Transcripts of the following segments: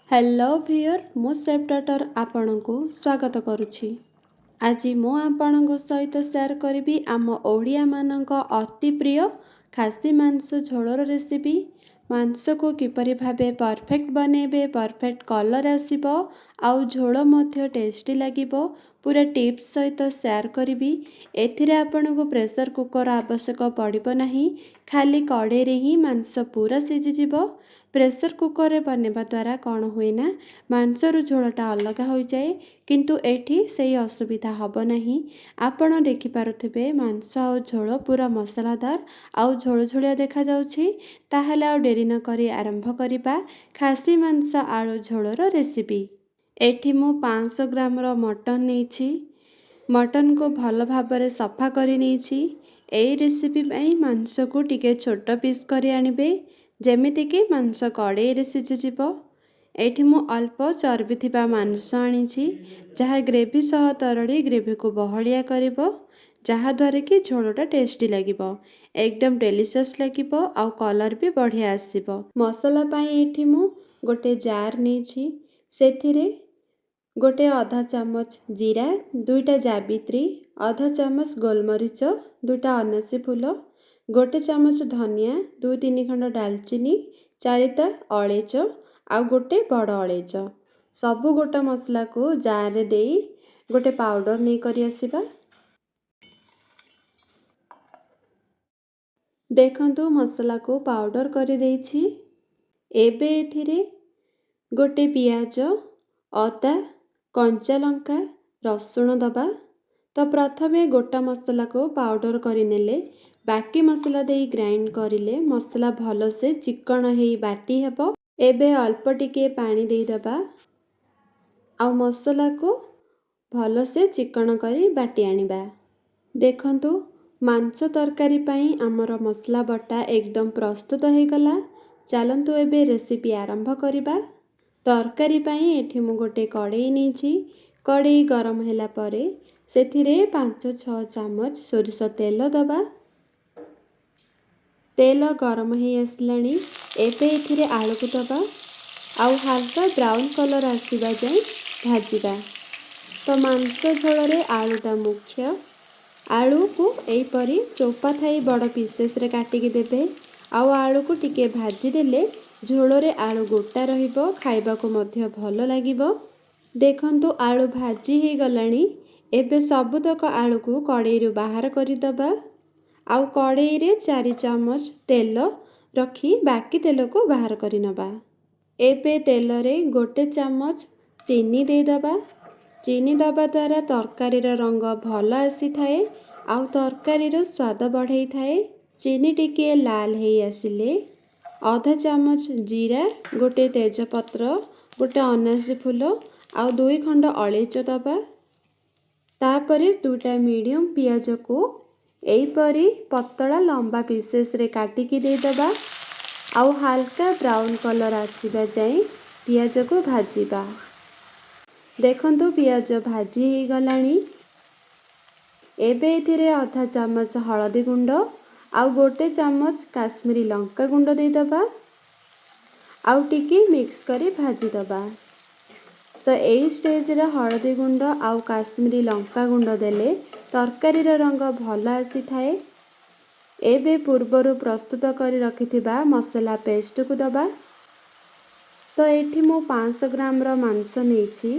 Hello ଭିଉଅର୍, ମୁଁ safe daughter ଆପଣଙ୍କୁ ସ୍ୱାଗତ କରୁଛି। ଆଜି ମୁଁ ଆପଣଙ୍କ ସହିତ ସେୟାର କରିବି ଆମ ଓଡ଼ିଆମାନଙ୍କ ଅତି ପ୍ରିୟ ଖାସି ମାଂସ ଝୋଳର ରେସିପି। ମାଂସକୁ କିପରି ଭାବେ ପରଫେକ୍ଟ ବନେଇବେ, ପରଫେକ୍ଟ କଲର୍ ଆସିବ ଆଉ ଝୋଳ ମଧ୍ୟ ଟେଷ୍ଟି ଲାଗିବ, ପୁରା ଟିପ୍ସ ସହିତ ସେୟାର କରିବି। ଏଥିରେ ଆପଣଙ୍କୁ ପ୍ରେସର କୁକର୍ ଆବଶ୍ୟକ ପଡ଼ିବ ନାହିଁ, ଖାଲି କଢ଼େଇରେ ହିଁ ମାଂସ ପୁରା ସିଝିଯିବ। ପ୍ରେସର କୁକର୍ରେ ବନେଇବା ଦ୍ୱାରା କ'ଣ ହୁଏ ନା, ମାଂସରୁ ଝୋଳଟା ଅଲଗା ହୋଇଯାଏ, କିନ୍ତୁ ଏଠି ସେଇ ଅସୁବିଧା ହେବ ନାହିଁ। ଆପଣ ଦେଖିପାରୁଥିବେ, ମାଂସ ଆଉ ଝୋଳ ପୁରା ମସଲାଦାର ଆଉ ଝୋଳ ଝୋଳିଆ ଦେଖାଯାଉଛି। ତାହେଲେ ଆଉ ଡେରି ନକରି ଆରମ୍ଭ କରିବା ଖାସି ମାଂସ ଆଳୁ ଝୋଳର ରେସିପି। ଏଠି ମୁଁ 500 ଗ୍ରାମର ମଟନ୍ ନେଇଛି। ମଟନ୍କୁ ଭଲ ଭାବରେ ସଫା କରି ନେଇଛି। ଏଇ ରେସିପି ପାଇଁ ମାଂସକୁ ଟିକେ ଛୋଟ ପିସ୍ କରି ଆଣିବେ, ଯେମିତିକି ମାଂସ କଡ଼େଇରେ ସିଝିଯିବ। ଏଇଠି ମୁଁ ଅଳ୍ପ ଚର୍ବି ଥିବା ମାଂସ ଆଣିଛି, ଯାହା ଗ୍ରେଭି ସହ ତରଳି ଗ୍ରେଭିକୁ ବହଳିଆ କରିବ, ଯାହାଦ୍ୱାରା କି ଝୋଳଟା ଟେଷ୍ଟି ଲାଗିବ, ଏକଦମ ଡେଲିସିୟସ୍ ଲାଗିବ ଆଉ କଲର୍ ବି ବଢ଼ିଆ ଆସିବ। ମସଲା ପାଇଁ ଏଇଠି ମୁଁ ଗୋଟେ ଜାର୍ ନେଇଛି। ସେଥିରେ ଗୋଟେ ଅଧା ଚାମଚ ଜିରା, 2ଟା ଜାବିତ୍ରୀ, ଅଧା ଚାମଚ ଗୋଲମରିଚ, 2ଟା ଅନାସୀ ଫୁଲ, 1 ଚାମଚ ଧନିଆ, 2-3 ଖଣ୍ଡ ଡାଲଚିନି, 4ଟା ଅଳେଇଚ ଆଉ ଗୋଟେ ବଡ଼ ଅଳେଇଚ। ସବୁ ଗୋଟା ମସଲାକୁ ଜାର୍ରେ ଦେଇ ଗୋଟେ ପାଉଡ଼ର ନେଇକରି ଆସିବା। ଦେଖନ୍ତୁ, ମସଲାକୁ ପାଉଡ଼ର କରିଦେଇଛି। ଏବେ ଏଥିରେ ଗୋଟେ ପିଆଜ, ଅଦା, କଞ୍ଚା ଲଙ୍କା, ରସୁଣ ଦେବା। ତ ପ୍ରଥମେ ଗୋଟା ମସଲାକୁ ପାଉଡ଼ର କରିନେଲେ, ବାକି ମସଲା ଦେଇ ଗ୍ରାଇଣ୍ଡ କରିଲେ ମସଲା ଭଲସେ ଚିକଣ ହେଇ ବାଟି ହେବ। ଏବେ ଅଳ୍ପ ଟିକିଏ ପାଣି ଦେଇଦେବା ଆଉ ମସଲାକୁ ଭଲସେ ଚିକଣ କରି ବାଟି ଆଣିବା। ଦେଖନ୍ତୁ, ମାଂସ ତରକାରୀ ପାଇଁ ଆମର ମସଲା ବଟା ଏକଦମ ପ୍ରସ୍ତୁତ ହେଇଗଲା। ଚାଲନ୍ତୁ ଏବେ ରେସିପି ଆରମ୍ଭ କରିବା। ତରକାରୀ ପାଇଁ ଏଠି ମୁଁ ଗୋଟେ କଡ଼େଇ ନେଇଛି। କଡ଼େଇ ଗରମ ହେଲା ପରେ ସେଥିରେ 5-6 ଚାମଚ ସୋରିଷ ତେଲ ଦେବା। ତେଲ ଗରମ ହେଇ ଆସିଲାଣି। ଏବେ ଏଥିରେ ଆଳୁକୁ ଦେବା ଆଉ ହାଲକା ବ୍ରାଉନ୍ କଲର୍ ଆସିବା ଯାଏଁ ଭାଜିବା। ତ ମାଂସ ଝୋଳରେ ଆଳୁଟା ମୁଖ୍ୟ। ଆଳୁକୁ ଏହିପରି ଚୋପା ଥାଇ ବଡ଼ ପିସେସ୍ରେ କାଟିକି ଦେବେ ଆଉ ଆଳୁକୁ ଟିକେ ଭାଜିଦେଲେ ଝୋଳରେ ଆଳୁ ଗୋଟା ରହିବ, ଖାଇବାକୁ ମଧ୍ୟ ଭଲ ଲାଗିବ। ଦେଖନ୍ତୁ, ଆଳୁ ଭାଜି ହେଇଗଲାଣି। ଏବେ ସବୁତକ ଆଳୁକୁ କଡ଼େଇରୁ ବାହାର କରିଦେବା ଆଉ କଡ଼େଇରେ 4 ଚାମଚ ତେଲ ରଖି ବାକି ତେଲକୁ ବାହାର କରିନେବା। ଏବେ ତେଲରେ 1 ଚାମଚ ଚିନି ଦେଇଦେବା। ଚିନି ଦେବା ଦ୍ୱାରା ତରକାରୀର ରଙ୍ଗ ଭଲ ଆସିଥାଏ ଆଉ ତରକାରୀର ସ୍ୱାଦ ବଢ଼େଇଥାଏ। ଚିନି ଟିକିଏ ଲାଲ ହେଇ ଆସିଲେ ଅଧା ଚାମଚ ଜିରା, ଗୋଟେ ତେଜପତ୍ର, ଗୋଟେ ଅନାସୀ ଫୁଲ ଆଉ 2 ଖଣ୍ଡ ଅଳେଇଚ ଦେବା। ତାପରେ 2ଟା ମିଡ଼ିୟମ୍ ପିଆଜକୁ ଏହିପରି ପତଳା ଲମ୍ବା ପିସେସ୍ରେ କାଟିକି ଦେଇଦେବା ଆଉ ହାଲକା ବ୍ରାଉନ୍ କଲର୍ ଆସିବା ଯାଏଁ ପିଆଜକୁ ଭାଜିବା। ଦେଖନ୍ତୁ, ପିଆଜ ଭାଜି ହେଇଗଲାଣି। ଏବେ ଏଥିରେ ଅଧା ଚାମଚ ହଳଦୀ ଗୁଣ୍ଡ ଆଉ 1 ଚାମଚ କାଶ୍ମୀରୀ ଲଙ୍କା ଗୁଣ୍ଡ ଦେଇଦେବା ଆଉ ଟିକେ ମିକ୍ସ କରି ଭାଜିଦେବା। ତ ଏଇ ଷ୍ଟେଜ୍ରେ ହଳଦୀ ଗୁଣ୍ଡ ଆଉ କାଶ୍ମୀରୀ ଲଙ୍କା ଗୁଣ୍ଡ ଦେଲେ ତରକାରୀର ରଙ୍ଗ ଭଲ ଆସିଥାଏ। ଏବେ ପୂର୍ବରୁ ପ୍ରସ୍ତୁତ କରି ରଖିଥିବା ମସଲା ପେଷ୍ଟକୁ ଦେବା। ତ ଏଠି ମୁଁ 500 ଗ୍ରାମର ମାଂସ ନେଇଛି।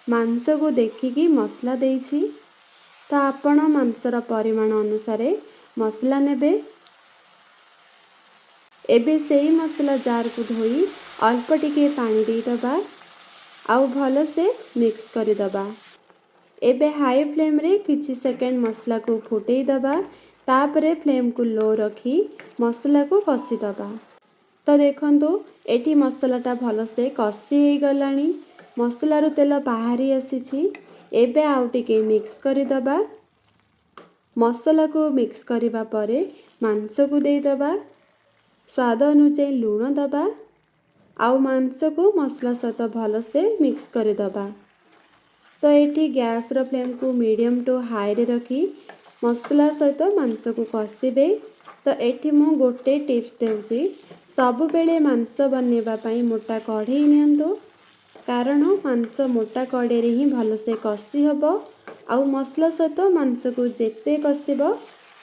ମାଂସକୁ ଦେଖିକି ମସଲା ଦେଇଛି। ତ ଆପଣ ମାଂସର ପରିମାଣ ଅନୁସାରେ ମସଲା ନେବେ। ଏବେ ସେଇ ମସଲା ଜାର୍କୁ ଧୋଇ ଅଳ୍ପ ଟିକେ ପାଣି ଦେଇଦେବା ଆଉ ଭଲସେ ମିକ୍ସ କରିଦେବା। ଏବେ ହାଇ ଫ୍ଲେମ୍ରେ କିଛି ସେକେଣ୍ଡ ମସଲାକୁ ଫୁଟେଇ ଦେବା। ତାପରେ ଫ୍ଲେମ୍କୁ ଲୋ ରଖି ମସଲାକୁ କଷିଦେବା। ତ ଦେଖନ୍ତୁ, ଏଠି ମସଲାଟା ଭଲସେ କଷି ହେଇଗଲାଣି। ମସଲାରୁ ତେଲ ବାହାରି ଆସିଛି। ଏବେ ଆଉ ଟିକେ ମିକ୍ସ କରିଦେବା। ମସଲାକୁ ମିକ୍ସ କରିବା ପରେ ମାଂସକୁ ଦେଇଦେବା। ସ୍ୱାଦ ଅନୁଯାୟୀ ଲୁଣ ଦେବା ଆଉ ମାଂସକୁ ମସଲା ସହିତ ଭଲସେ ମିକ୍ସ କରିଦେବା। ତ ଏଠି ଗ୍ୟାସ୍ର ଫ୍ଲେମ୍କୁ ମିଡ଼ିୟମ୍ ଟୁ ହାଇରେ ରଖି ମସଲା ସହିତ ମାଂସକୁ କଷିବେ। ତ ଏଠି ମୁଁ ଗୋଟେ ଟିପ୍ସ ଦେଉଛି। ସବୁବେଳେ ମାଂସ ବନେଇବା ପାଇଁ ମୋଟା କଢ଼େଇ ନିଅନ୍ତୁ। କାରଣ ମାଂସ ମୋଟା କଡ଼େଇରେ ହିଁ ଭଲସେ କଷି ହେବ, ଆଉ ମସଲା ସହିତ ମାଂସକୁ ଯେତେ କଷିବ,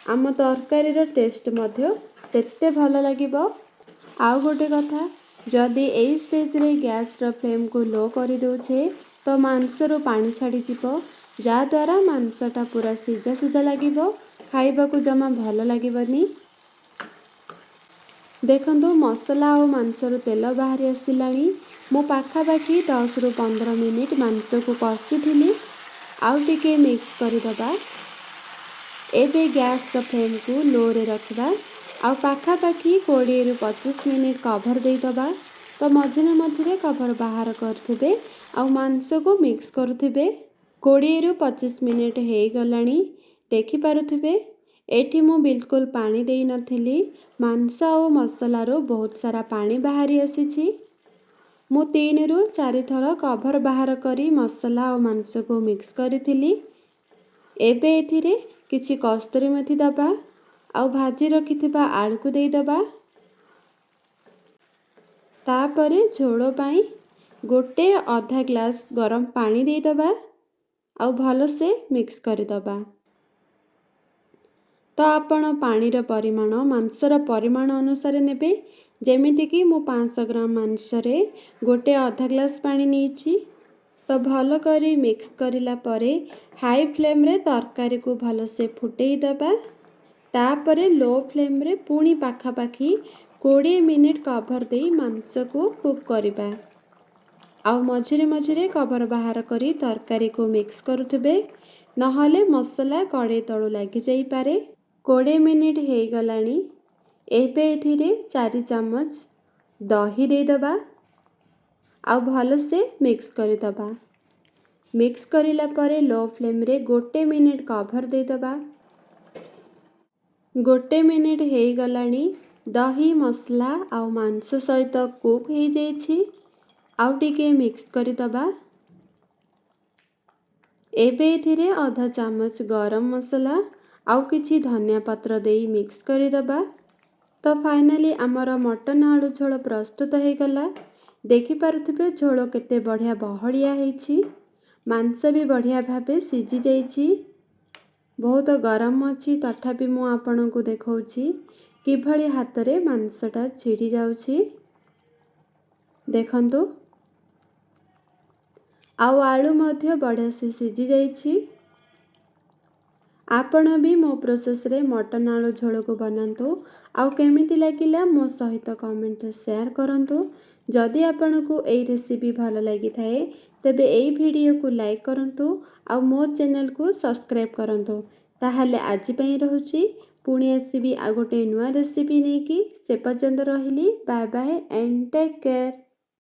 ଆମ ତରକାରୀର ଟେଷ୍ଟ ମଧ୍ୟ ସେତେ ଭଲ ଲାଗିବ। ଆଉ ଗୋଟେ କଥା, ଯଦି ଏଇ ଷ୍ଟେଜ୍ରେ ଗ୍ୟାସ୍ର ଫ୍ଲେମ୍କୁ ଲୋ କରିଦେଉଛେ, ତ ମାଂସରୁ ପାଣି ଛାଡ଼ିଯିବ, ଯାହାଦ୍ୱାରା ମାଂସଟା ପୁରା ସିଝା ସିଝା ଲାଗିବ, ଖାଇବାକୁ ଜମା ଭଲ ଲାଗିବନି। ଦେଖନ୍ତୁ, ମସଲା ଆଉ ମାଂସରୁ ତେଲ ବାହାରି ଆସିଲାଣି। ମୁଁ ପାଖାପାଖି 10ରୁ 15 ମିନିଟ୍ ମାଂସକୁ କଷିଥିଲି। ଆଉ ଟିକେ ମିକ୍ସ କରିଦେବା। ଏବେ ଗ୍ୟାସ୍ର ଫ୍ଲେମ୍କୁ ଲୋରେ ରଖିବା ଆଉ ପାଖାପାଖି 20ରୁ 25 ମିନିଟ୍ କଭର୍ ଦେଇଦେବା। ତ ମଝିରେ ମଝିରେ କଭର୍ ବାହାର କରୁଥିବେ ଆଉ ମାଂସକୁ ମିକ୍ସ କରୁଥିବେ। 20ରୁ 25 ମିନିଟ୍ ହେଇଗଲାଣି, ଦେଖିପାରୁଥିବେ। ଏଠି ମୁଁ ବିଲକୁଲ ପାଣି ଦେଇନଥିଲି। ମାଂସ ଆଉ ମସଲାରୁ ବହୁତ ସାରା ପାଣି ବାହାରି ଆସିଛି। ମୁଁ 3ରୁ 4 ଥର କଭର୍ ବାହାର କରି ମସଲା ଆଉ ମାଂସକୁ ମିକ୍ସ କରିଥିଲି। ଏବେ ଏଥିରେ କିଛି କସ୍ତୁରୀ ମେଥି ଦେବା ଆଉ ଭାଜି ରଖିଥିବା ଆଳୁକୁ ଦେଇଦେବା। ତାପରେ ଝୋଳ ପାଇଁ ଗୋଟେ ଅଧା ଗ୍ଲାସ୍ ଗରମ ପାଣି ଦେଇଦେବା ଆଉ ଭଲସେ ମିକ୍ସ କରିଦେବା। ତ ଆପଣ ପାଣିର ପରିମାଣ ମାଂସର ପରିମାଣ ଅନୁସାରେ ନେବେ। ଯେମିତିକି ମୁଁ 500 ଗ୍ରାମ ମାଂସରେ ଗୋଟେ ଅଧା ଗ୍ଲାସ୍ ପାଣି ନେଇଛି। ତ ଭଲ କରି ମିକ୍ସ କରିଲା ପରେ ହାଇ ଫ୍ଲେମ୍ରେ ତରକାରୀକୁ ଭଲସେ ଫୁଟେଇ ଦେବା। ତାପରେ ଲୋ ଫ୍ଲେମ୍ରେ ପୁଣି ପାଖାପାଖି 20 ମିନିଟ୍ କଭର୍ ଦେଇ ମାଂସକୁ କୁକ୍ କରିବା। ଆଉ ମଝିରେ ମଝିରେ କଭର୍ ବାହାର କରି ତରକାରୀକୁ ମିକ୍ସ କରୁଥିବେ, ନହେଲେ ମସଲା କଡ଼େଇ ତଳୁ ଲାଗିଯାଇପାରେ। 20 ମିନିଟ୍ ହେଇଗଲାଣି। ଏବେ ଏଥିରେ 4 ଚାମଚ ଦହି ଦେଇଦେବା ଆଉ ଭଲସେ ମିକ୍ସ କରିଦେବା। ମିକ୍ସ କରିଲା ପରେ ଲୋ ଫ୍ଲେମ୍ରେ ଗୋଟେ ମିନିଟ୍ କଭର୍ ଦେଇଦେବା। ଗୋଟେ ମିନିଟ୍ ହେଇଗଲାଣି। ଦହି ମସଲା ଆଉ ମାଂସ ସହିତ କୁକ୍ ହେଇଯାଇଛି। ଆଉ ଟିକେ ମିକ୍ସ କରିଦେବା। ଏବେ ଏଥିରେ ଅଧା ଚାମଚ ଗରମ ମସଲା ଆଉ କିଛି ଧନିଆ ପତ୍ର ଦେଇ ମିକ୍ସ କରିଦେବା। ତ ଫାଇନାଲି ଆମର ମଟନ୍ ଆଳୁ ଝୋଳ ପ୍ରସ୍ତୁତ ହେଇଗଲା। ଦେଖିପାରୁଥିବେ, ଝୋଳ କେତେ ବଢ଼ିଆ ବହଳିଆ ହେଇଛି। ମାଂସ ବି ବଢ଼ିଆ ଭାବେ ସିଝି ଯାଇଛି। ବହୁତ ଗରମ ଅଛି, ତଥାପି ମୁଁ ଆପଣଙ୍କୁ ଦେଖାଉଛି କିଭଳି ହାତରେ ମାଂସଟା ଛିଡ଼ି ଯାଉଛି। ଦେଖନ୍ତୁ, ଆଉ ଆଳୁ ମଧ୍ୟ ବଢ଼ିଆ ସେ ସିଝି ଯାଇଛି। ଆପଣ ବି ମୋ ପ୍ରୋସେସ୍ରେ ମଟନ୍ ଆଳୁ ଝୋଳକୁ ବନାନ୍ତୁ ଆଉ କେମିତି ଲାଗିଲା ମୋ ସହିତ କମେଣ୍ଟରେ ସେୟାର କରନ୍ତୁ। ଯଦି ଆପଣଙ୍କୁ ଏଇ ରେସିପି ଭଲ ଲାଗିଥାଏ, ତେବେ ଏଇ ଭିଡ଼ିଓକୁ ଲାଇକ୍ କରନ୍ତୁ ଆଉ ମୋ ଚ୍ୟାନେଲକୁ ସବସ୍କ୍ରାଇବ୍ କରନ୍ତୁ। ତାହେଲେ ଆଜି ପାଇଁ ରହୁଛି। ପୁଣି ଆସିବି ଆଉ ଗୋଟେ ନୂଆ ରେସିପି ନେଇକି। ସେ ପର୍ଯ୍ୟନ୍ତ ରହିଲି। Bye bye and take care.